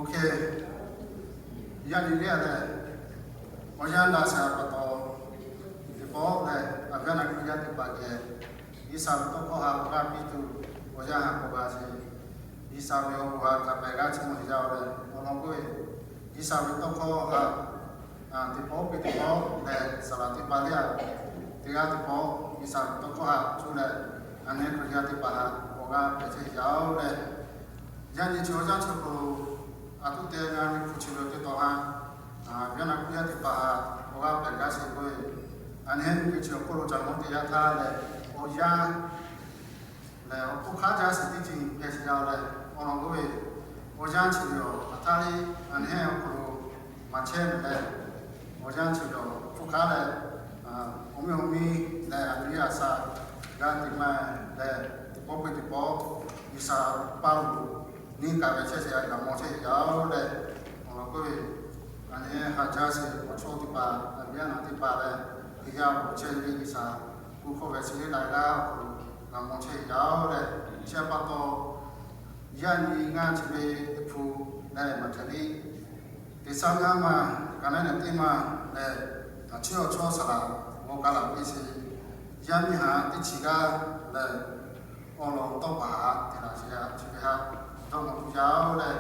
Oˇ hk'e, yaˇ nyi lehˬ, awˬ yanˇ daꞈ shaˍ pa taw, teˇ pawˆ lehˬ, a viˉ na Hkriꞈ yaˇ teˇ hpaˍ geh, G'uiˬsha ve tawˇ hkawˇ htaꞈ awˬ g'aˇ piˇ tuˬ, awˬ yanˇ haꞈ k'awꞈ g'a sheˍ. G'uiˬsha ve awˬ bon htaꞈ hk'a pehˬ g'aˇ chi mawˬ sheˍ jaˇ-oˬ leh, awˬ lawn k'oˆ ve, G'uiˬsha ve tawˇ hkawˇ htaꞈ teˇ pawˆ piˇ teˇ pawˆ lehˬ, saˍ laˍ teˇ hpaˍ lehˬ, teˇ g'aˇ teˇ pawˆ G'uiˬsha ve tawˇ hkawˇ htaꞈ cuˇ leh, a nehˉ Hkriꞈ yaˇ teˇ hpaˍ htaꞈ awˬ g'aˇ pehˬ chehˇ jaˇ-oˬ leh, yaˇ nyi chi awˬ yanˇ chi awˬ hk'aw lo, a tuˉ te g'a ve hpu chi ve teˇ taw ha, a viˉ na Hkriꞈ yaˇ teˇ hpaˍ htaꞈ awˬ g'aˇ pehˬ g'aˇ sheˍ k'oˆ ve, a nehˉ miˬguiˬ chi awˬ hk'oˆ lo caꞈ mawˇ teˇ yanˇ htaˇ lehˬ, awˬ yanˇ lehˬ, awˬ hpfuhˇ hk'aˉ jaˇ sheˍ teˇ ceuˬ hpehꞈ sheˍ jaˇ-oˬ leh, awˬ lawn k'oˆ ve, awˬ yanˇ chi ve awˬ hk'aˬ htaˇ le, a nehˉ awˬ hk'aw lo maˍ chehˇ ve lehˬ, awˬ yanˇ chi ve awˬ hpfuhˇ hk'aˉ leh, awˬ miˇ awˬ miˇ lehˬ, a nyi a sha g'a teꞈ ma lehˬ, teˇ pawˆ piˇ teˇ pawˆ G'uiˬsha paˇ lo nyi kaꞈ ve chehˇ sheˍ, g'a mawˬ chehˇ sheˍ jaˇ-oˬ leh, awˬ lawn k'oˆ ve, a nehˉ haꞈ jaˇ sheˍ awˬ chawˇ teˇ hpaˍ, a viˉ na teˇ hpaˍ lehˬ, Hkriꞈ yaˇ awˬ cehˇ ve G'uiˬsha kuˬ hk'oˆ ve chi teˇ daꞈ g'aˇ awˬ hk'aw lo g'a mawˬ chehˇ jaˇ-oˬ leh, chi pa taw, yaˇ nyi ngaˇ chi ve teˇ hpu lehˬ, maˍ hk'e le, teˇ saˉ ngaˇ ma, ka naˉ nehˬ teˇ ma lehˬ, a chi awˬ chawˇ saˍ laˍ g'aw ka laˬ piˇ sheˍ. Yaˇ miˇ haꞈ teˇ chi g'aˇ lehˬ, awˬ lawn tawˇ hpaˍ haꞈ te laˬ sheˍ, chi ve haꞈ dawˇ mawˬ tuˬ jaˇ-oˬ leh,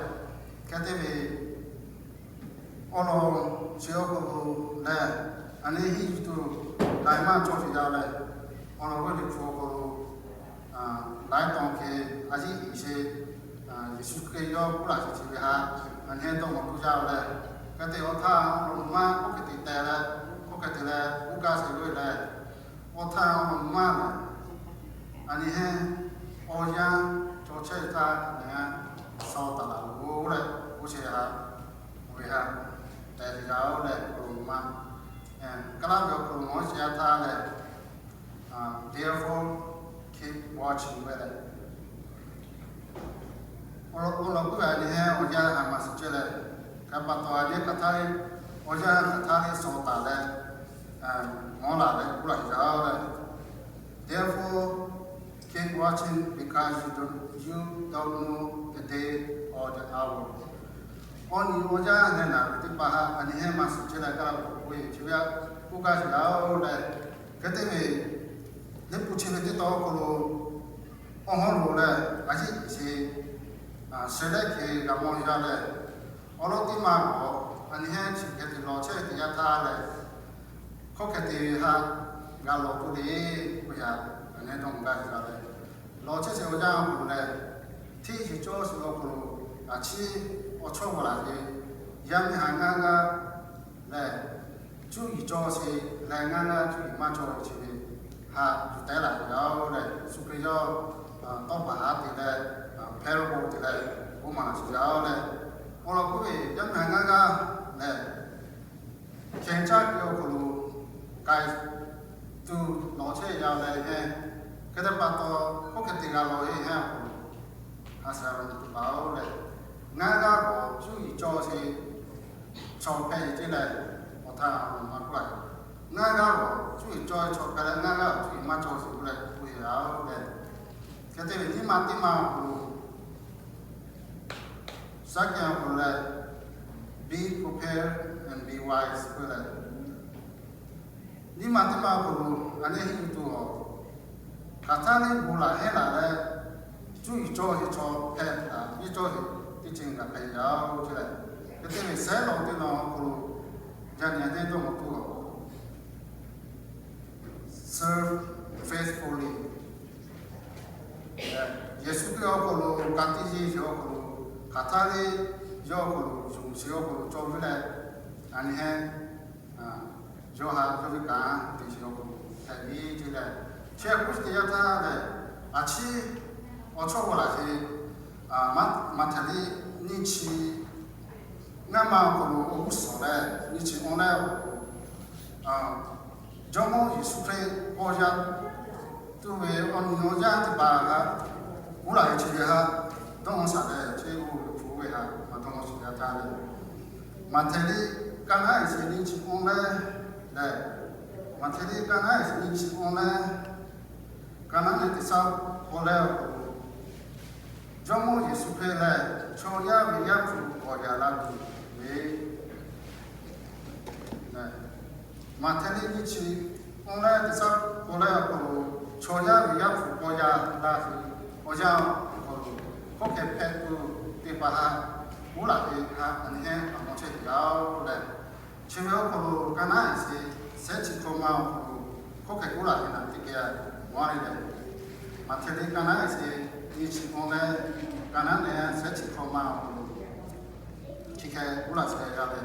hk'e te ve awˬ lawn chi awˬ hk'aw lo lehˬ, a nehˉ hiˉ yuˬ tuˬ k'ai maˇ cawˬ sheˍ jaˇ leh, awˬ lawn ve liꞈ hpu awˬ hk'aw lo laiˉ taw hk'e a ciˉ uiˍ sheˍ, Yeˍsuˆ Hkriꞈ yawˇ k'oˆ laˬ sheˍ chi ve haꞈ a nehˉ dawˇ mawˬ tuˬ jaˇ-oˬ leh, hk'e te awˬ htaˇ awˬ lawn maˇ k'oˆ hk'e te teh leh, k'oˆ hk'e te leh k'oˆ gaˇ sheˍ ve leh, awˬ htaˇ awˬ lawn maˇ lehˬ, a nehˉ awˬ yanˇ cawˬ chehˇ ve htaˇ, a nehˉ shaw taˍ laˬ loˬ leh k'oˆ sheˍ haꞈ, oˇ ve haꞈ tehꞈ te jaˇ-oˬ leh awˬ lawn maˇ, Kaˍlaˇ ve awˬ hk'aw lo maˇ shiˍ yaˇ htaˇ lehˬ, therefore keep watching ve leh, awˬ lawn k'oˆ ve, a nehˉ awˬ yanˇ haꞈ maˍ shiˍ cehˇ leh, hk'a pa taw a nehˉ hk'aˬ htaˇ le, awˬ yanˇ hk'aˬ htaˇ le shaw taˍ leh, mawˇ laˬ leh k'oˆ laˬ jaˇ-oˬ leh, therefore keep watching because you don't, you don't know the day or the hour. Awˬ nyi awˬ yanˇ leh naˬ ve teˇ hpaˍ haꞈ a nehˉ maˇ shiˍ cehˇ leh, Kaˍlaˇ ve k'oˆ ve chi ve haꞈ k'oˆ gaˇ sheˍ jaˇ-oˬ leh, hk'e te ve liꞈ hpu chi ve teˇ taw awˬ hk'aw lo awˬ hawˉ lo leh a ciˉ uiˍ sheˍ, sheh lehˉ hk'e g'a mawˬ jaˇ leh, awˬ lawn teˇ ma k'awꞈ a nehˉ chi hk'e te lawˬ chehˇ ve teˇ yanˇ htaˇ lehˬ, hkawˇ hk'e te ve haꞈ g'a lawˬ tuˬ le k'oˆ ve haꞈ a nehˉ dawˇ mawˬ gaˇ sheˍ jaˇ leh, lawˬ chehˇ sheˍ awˬ yanˇ awˬ hk'aw lo lehˬ, hteˇ shiˍ cawˇ shiˍ awˬ hk'aw lo a ciˉ awˬ chawˇ g'aw laˬ ve, yaˇ miˇ haꞈ ngaˇ g'aˇ lehˬ, cuˇ yiˍ cawˇ sheˍ leh ngaˇ g'aˇ cuˇ yiˍ maˇ cawˇ ve chi ve haꞈ yuˬ teh laˬ ve yoˬ leh, Yeˍsuˆ Hkriꞈ yawˇ tawˇ hpaˍ haꞈ te leh, parable te leh k'oˆ maˍ laˬ sheˍ jaˇ-oˬ leh, awˬ lawn k'oˆ ve, yaˇ miˇ haꞈ ngaˇ g'aˇ lehˬ, hkeh caˇ ve awˬ hk'aw lo k'ai tuˬ lawˬ chehˇ yaˇ leh heˆ. Hk'e te pa taw, k'oˆ hk'e te g'a lawˬ ve heˆ awˬ hk'aw lo, a sha ve teˇ hpaˍ-oˬ leh, ngaˇ g'aˇ k'awꞈ cuˇ yiˍ cawˇ sheˍ chaw hpehꞈ ve ceˇ leh, awˬ htaˇ awˬ lawn maˇ k'oˆ laˇ. Ngaˇ g'aˇ k'awꞈ cuˇ yiˍ cawˇ ve chaw hpehꞈ leh, ngaˇ g'aˇ k'awꞈ cuˇ yiˍ maˇ cawˇ sheˍ k'oˆ leh k'oˆ ve yoˬ leh, hk'e te ve nyiˇ ma teˇ ma awˬ hk'aw lo, Saˉ kehˬ awˬ hk'aw lo lehˬ, be prepared and be wise k'oˆ leh, nyiˇ ma teˇ ma awˬ hk'aw lo a nehˉ henˇ yuˬ tuˬ awˬ, hk'aˬ htaˇ le bon laˬ heˆ laˬ leh, cuˇ yiˍ cawˇ sheˍ chaw hpehꞈ taˍ, nyiˇ cawˇ sheˍ teˇ ceuˬ kaꞈ hpehꞈ yaˇ-oˬ ceˇ leh, hk'e te ve sehˉ lawˬ teˇ lawˬ awˬ hk'aw lo, yaˇ nyi a nehˉ dawˇ mawˬ tuˬ awˬ, serve faithfully. Yeˍsuˆ Hkriꞈ awˬ hk'aw lo ka tiꞈ yeˇ sheˍ awˬ hk'aw lo, hk'aˬ htaˇ le yawˇ awˬ hk'aw lo yonˍ sheˍ awˬ hk'aw lo cawˇ ve leh, a nyi heˆ, yawˇ haꞈ yawˇ ve kanˉ te sheˍ awˬ hk'aw lo hpehꞈ ve ceˇ leh, chi hk'e k'oˆ sheˍ teˇ yanˇ htaˇ lehˬ, a ciˉ awˬ chawˇ g'aw laˬ sheˍ, Maꞈhtehˍ liꞈ nyiˇ chi ngaˇ ma awˬ hk'aw lo awˬ g'uˇ suhˍ leh nyiˇ chi awˬ leh awˬ hk'aw lo, Jawˇmawˇ Yeˍsuˆ Hkriꞈ awˬ yanˇ tuˬ ve awˬ nyi awˬ yanˇ teˇ hpaˍ haꞈ k'oˆ laˬ ve chi ve haꞈ dawˇ mawˬ shaˍ leh, chi oˇ ve hpu ve haꞈ maˇ dawˇ mawˬ shaˍ leh htaˇ lehˬ, Maꞈhtehˍ liꞈ ka naˉ eˍ chi nyiˇ chi awˬ leh lehˬ, Maꞈhtehˍ liꞈ ka naˉ eˍ chi nyiˇ chi awˬ leh, ka naˉ leh teˇ saˉ awˬ leh awˬ hk'aw lo Jawˇmawˇ Yeˍsuˆ Hkriꞈ lehˬ chaw yaˇ ve Yaˇ hpu k'awꞈ yaꞈ la tuˬ ve, Maꞈhtehˍ liꞈ nyiˇ chi awˬ leh teˇ chi k'awˇ leh awˬ hk'aw lo, chaw yaˇ ve Yaˇ hpu k'awꞈ yaꞈ la tuˬ awˬ yanˇ awˬ hk'aw lo, hkawˇ hkeh hpehꞈ tuˬ teˇ hpaˍ htaꞈ uˉ laˬ ve htaꞈ a nyi hehnˇ a mawˬ chehˇ tuˬ yaˇ-oˬ leh, chi ve awˬ hk'aw lo ka naˉ e se, shehˉ chi hkawˇ ma awˬ hk'aw lo hkawˇ hkeh uˉ laˬ ve htaꞈ teˇ geh mawˬ a le leh, Maꞈhtehˍ liꞈ ka naˉ e se, nyiˇ chi awˬ leh ka naˉ leh shehˉ chi hkawˇ ma awˬ hk'aw lo, chi hkeh uˉ laˬ shehˍ g'a ve,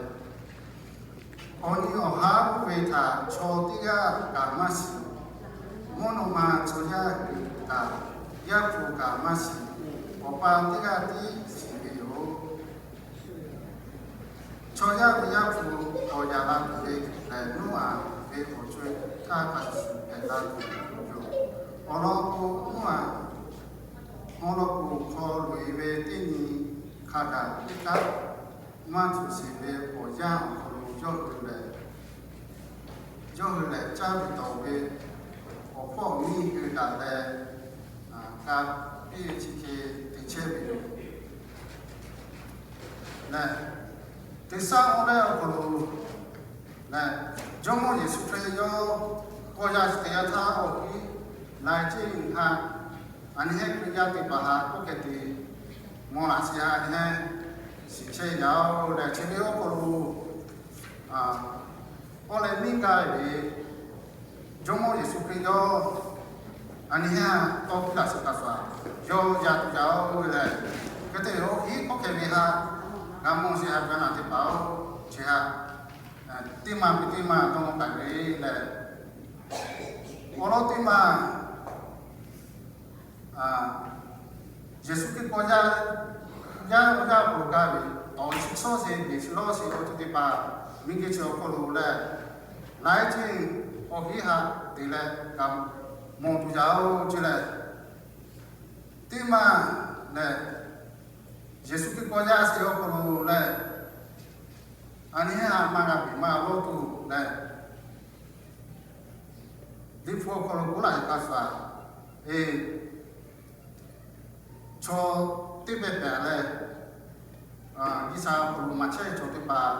Awˬ nyi awˬ haˉ oˇ ve htaꞈ chaw teˇ g'aˇ kaꞈ maˇ shiˍ. Mvuhˇ naw ma chaw yaˇ hui kaꞈ, Yaˇ hpu kaꞈ maˇ shiˍ. Awˬ pa teˇ g'aˇ tiˉ shiˍ ve yoˬ. Chaw yaˇ ve Yaˇ hpu k'awꞈ yaꞈ la tuˬ ve lehˬ, Noˉaꞈ ve awˬ co-e htaˇ hk'a shuˍ shuˍ hpehꞈ la tuˬ yoˬ. Awˬ lawn k'o, Noˉaꞈ awˬ lawn k'o, hk'aw loꞈ e ve teˇ nyi hk'a gaˬ teˇ kaˉ maˇ cawˬ sheˍ ve awˬ yanˇ awˬ hk'aw lo, yawˇ hui lehˬ, yawˇ hui lehˬ caˇ ve tawˍ ve awˬ hpawˇ miˇ hui daꞈ leh, ka piˇ ve chi hk'e te chehˇ ve yoˬ. Lehˬ, teˇ shaˉ awˬ leh awˬ hk'aw lo lehˬ, Jawˇmawˇ Yeˍsuˆ Hkriꞈ yawˇ k'awꞈ yaꞈ sheˍ teꞈ yanˇ htaˇ awˬ piˉ laiˉ ceuˬ htaꞈ, a nyi hehnˇ Hkriꞈ yaˇ teˇ hpaˍ htaꞈ k'oˆ hk'e te mawˬ laꞈ sheˍ, a nyi hehnˇ shiˍ chehˇ yaˇ-oˬ lehˬ, chi ve awˬ hk'aw lo awˬ leh miˇ gaˇ ve Jawˇmawˇ Yeˍsuˆ Hkriꞈ yawˇ a nyi hehnˇ tawˇ piˇ laꞈ sheˍ htaꞈ shuˍ, yawˇ yaꞈ tuˬ yaˇ-oˬ lehˬ, hk'e te ve awˬ hiˉ hkawˇ hkeh ve htaꞈ g'a mawˬ sheˍ, a ga naˬ teˇ hpaˍ-oˬ, chi htaꞈ teˇ maˬ piˇ teˇ maˬ dawˇ nawˇ k'ai ve lehˬ, awˬ lawn teˇ maˬ Yeˍsuˆ Hkriꞈ k'awꞈ yaˇ, yaˇ awˬ yaˇ awˬ hk'aw lo gaˇ ve, tawˍ chi shawˉ sheˍ, beˬ chi lawˇ sheˍ awˬ ceuˬ teˇ hpaˍ miˬguiˬ chi awˬ hk'aw lo lehˬ, laiˉ ceuˬ awˬ hiˉ htaꞈ te leh g'a mawˬ tuˬ yaˇ-oˬ ce lehˬ, teˇ maˬ lehˬ, Yeˍsuˆ Hkriꞈ k'awꞈ yaˇ sheˍ awˬ hk'aw lo lehˬ, a nyi hehnˇ htaꞈ maˇ g'a beˬ maˇ lawˇ tuˬ lehˬ, Liꞈ hpu awˬ hk'aw lo k'oˆ laꞈ e hk'a shuˍ-a, e, chaw teˇ pehˍ pehˍ leh, G'uiˬsha awˬ hk'aw lo maˍ chehˇ ve chaw teˇ hpaˍ,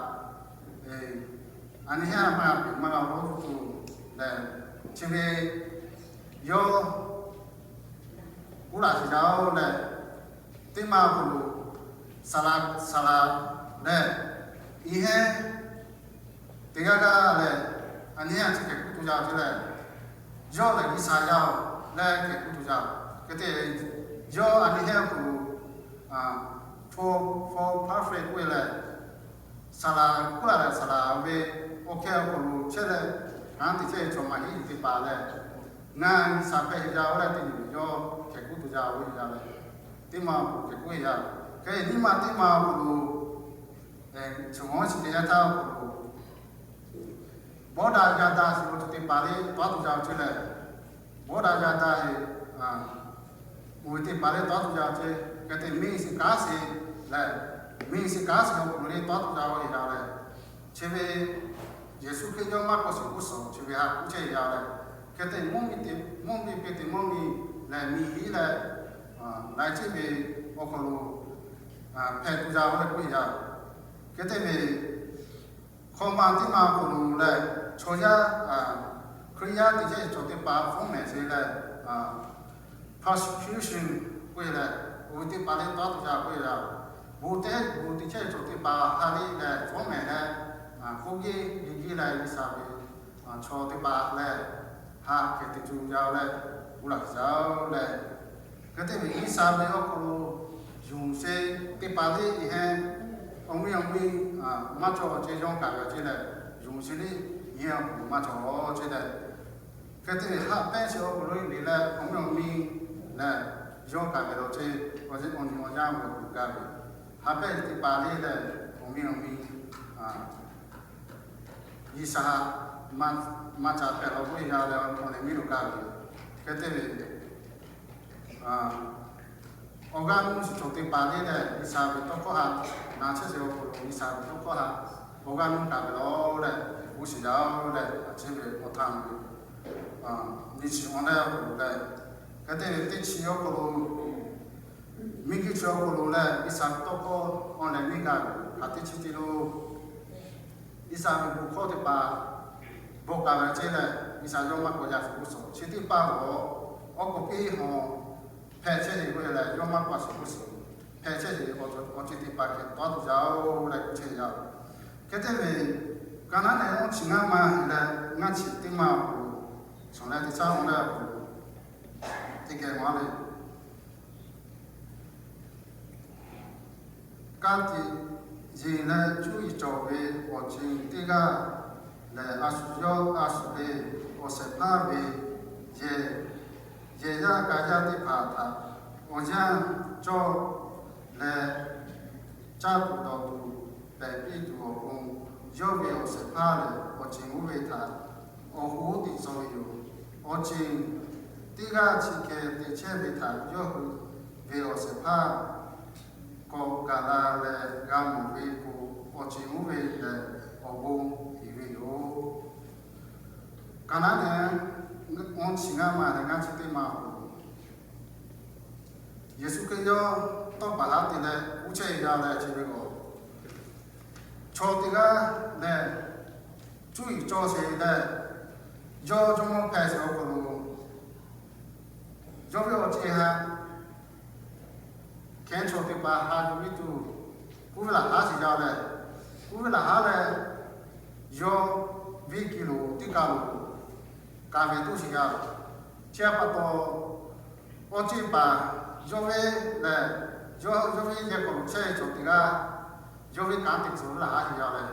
a nyi hehnˇ htaꞈ maˇ g'a beˬ maˇ g'a lawˇ tuˬ lehˬ, chi ve yawˇ k'oˆ laꞈ sheˍ yaˇ-oˬ lehˬ, teˇ maˬ awˬ hk'aw lo saˍ laꞈ saˍ laꞈ lehˬ, i hehnˇ teˇ g'aˇ g'aˇ lehˬ, a nyi hehnˇ chi hkeh k'oˆ tuˬ yaˇ-oˬ ce lehˬ, yawˇ lehˬ G'uiˬsha yaˇ-oˬ leh hkeh k'oˆ tuˬ yaˇ-oˬ. Hk'e te, yawˇ a nyi hehnˇ awˬ hk'aw lo, for, for perfect k'oˆ ve lehˬ, saˍ laꞈ k'oˆ laꞈ lehˬ, saˍ laꞈ ve awˬ hkeh awˬ hk'aw lo chehˇ leh, kanˉ te chehˇ ve chaw maˇ heˆ teˇ hpaˍ lehˬ, ngaˬ G'uiˬsha hpehꞈ ve yaˇ-oˬ leh teˇ nyi yawˇ hkeh k'oˆ tuˬ yaˇ-oˬ ve yaˇ lehˬ, teˇ maˬ awˬ hk'aw lo hkeh k'oˆ ve yaˇ. Hk'e nyiˇ maˬ teˇ maˬ awˬ hk'aw lo, chi ngaˬ chi teˇ yanˇ htaˇ awˬ hk'aw lo, bawˇ daꞈ yaˇ daꞈ sheˍ awˬ ceuˬ teˇ hpaˍ lehˬ tawˇ tuˬ yaˇ-oˬ ce lehˬ, bawˇ daꞈ yaˇ daꞈ-e, oˇ ve teˇ hpaˍ lehˬ tawˇ tuˬ yaˇ-oˬ ce. Hk'e te miˬ shiˍ kanˉ shiˍ lehˬ, miˬ shiˍ kanˉ shiˍ awˬ hk'aw lo lehˬ tawˇ tuˬ yaˇ-oˬ ve yaˇ lehˬ, chi ve Yeˍsuˆ Hkriꞈ yawˇ maˇ k'awꞈ shiˍ k'oˆ suhˍ chi ve htaꞈ k'oˆ chehˇ ve yaˇ lehˬ, hk'e te mvuhˇ miˬ te, mvuhˇ miˬ hk'e te mvuhˇ miˬ lehˬ miˬ hiˉ leh, laiˉ ceuˬ ve awˬ hk'aw lo hpehꞈ tuˬ yaˇ-oˬ leh k'oˆ ve yaˇ. Hk'e te ve hkawꞈ ma teˇ ma awˬ hk'aw lo lehˬ, chaw yaˇ, Hkriꞈ yaˇ te chehˇ ve chaw teˇ hpaˍ fawˉ mehˍ sheˍ leh, persecution k'oˆ ve lehˬ, oˇ ve teˇ hpaˍ lehˬ tawˇ tuˬ yaˇ k'oˆ ve yaˇ. Bon te, bon te chehˇ ve chaw teˇ hpaˍ ha lehˬ leh fawˉ mehˍ leh, k'oˆ geˇ geˇ geˇ leh G'uiˬsha ve chaw teˇ hpaˍ lehˬ, ha hkeh te tuˬ yaˇ-oˬ leh, k'oˆ laꞈ sheˍ yaˇ-oˬ lehˬ, hk'e te ve G'uiˬsha ve awˬ hk'aw lo yonˍ sheˍ teˇ hpaˍ lehˬ, i hehnˇ awˬ miˇ awˬ miˇ maˇ cawˬ ce yawˇ kaꞈ ve ce lehˬ, yonˍ sheˍ lehˬ, i hehnˇ awˬ hk'aw lo maˇ cawˬ ce lehˬ, hk'e te ve haꞈ pehnˇ sheˍ awˬ hk'aw lo e le leh awˬ miˇ awˬ miˇ lehˬ, yawˇ kaꞈ ve lawˬ ce, awˬ nyi awˬ yanˇ ve awˬ hk'aw lo gaˇ ve, haꞈ pehnˇ sheˍ teˇ hpaˍ lehˬ leh awˬ miˇ awˬ miˇ G'uiˬsha htaꞈ maˇ ca hpehꞈ la k'oˆ ve yaˇ leh, awˬ lehˬ miˇ lo gaˇ ve, hk'e te ve awˬ g'aˇ nuˇ shiˍ cawˬ teˇ hpaˍ lehˬ leh G'uiˬsha ve tawˇ hkawˇ htaꞈ na chehˇ sheˍ awˬ hk'aw lo G'uiˬsha ve tawˇ hkawˇ htaꞈ awˬ g'aˇ nuˇ kaꞈ ve lawˬ leh, k'oˆ sheˍ yaˇ-oˬ leh, a ciˉ ve awˬ htaˇ ve nyi chi awˬ leh awˬ hk'aw lo lehˬ, hk'e te ve teˇ chi awˬ hk'aw lo miˬguiˬ Chi awˬ hk'aw lo lehˬ, G'uiˬsha ve tawˇ hkawˇ awˬ lehˬ miˇ gaˬ hk'aˬ teˇ chi te lo, G'uiˬsha ve bon hkawˇ teˇ hpaˍ bvuhꞈ k'ai ve ceˇ leh, G'uiˬsha yawˇ maˇ k'awꞈ yaˇ shuˍ g'uˇ suhˍ chi teˇ hpaˍ awˬ, awˬ k'oˍ piˇ hawˬ hpehꞈ chehˇ ve k'o lehˬ, yawˇ maˇ k'awꞈ shuˍ g'uˇ suhˍ hpehꞈ chehˇ ve awˬ ceuˬ teˇ hpaˍ hk'e tawˇ tuˬ yaˇ oˬ leh k'oˆ chehˇ yaˇ. Hk'e te ve, Kaˍnaˆ nehˬ awˇ chi ngaˇ ma leh ngaˇ chi teˇ ma awˬ hk'aw lo, shawˍ leh teˇ caˉ awˬ leh awˬ hk'aw lo, teˇ geh maˇ le. Ka tiꞈ yeˬ leh cuˇ yiˍ cawˬ ve awˬ ceuˬ teˇ g'aˇ lehˬ, a shu yawˇ a shu ve awˬ shehˍ hpaˇ ve yehˬ, yehˬ yaˇ ka yaˇ teˇ hpaˍ htaꞈ awˬ yanˇ cawˇ leh, caˇ tuˬ dawˬ tuˬ pehꞈ piˇ tuˬ awˬ pon, yawˇ ve awˬ shehˍ hpaˇ lehˬ, awˬ ceuˬ oˇ ve htaꞈ awˬ hoˉ tiꞈ tcuh ve yoˬ. Awˬ ceuˬ teˇ g'aˇ chi hk'e te chehˇ ve htaꞈ yawˇ hui ve awˬ shehˍ hpaˇ k'awꞈ gaˬ la leh g'a mawˬ ve k'o, awˬ ceuˬ oˇ ve lehˬ awˬ bon heˍ ve yoˬ. Kaˍnaˆ nehˬ awˇ chi ngaˇ ma leh ngaˇ chi teˇ ma awˬ hk'aw lo, Yeˍsuˆ Hkriꞈ yawˇ tawˇ paˍ haˉ te leh k'oˆ chehˇ ve gaˇ leh chi ve k'o, chaw teˇ g'aˇ lehˬ, cuˇ yiˍ cawˬ sheˍ leh, yawˇ jawˇmawˇ hpehꞈ sheˍ awˬ hk'aw lo, yawˇ ve awˬ ceuˬ htaꞈ hkeh chaw teˇ hpaˍ ha yuˬ ve tuˬ, kuˇ ve laˬ haˉ sheˍ yaˇ leh, kuˇ ve laˬ haˉ leh, yawˇ ve kiˇ lo teˇ kaˬ lo kaꞈ ve toˇ sheˍ yaˇ. Chi htaꞈ pa taw, awˬ ceuˬ paˍ yawˇ ve lehˬ, yawˇ ve yehˬ hk'aw lo chehˇ ve chaw teˇ g'aˇ, yawˇ ve kanˉ te tcuh ve laˬ haˉ sheˍ yaˇ leh,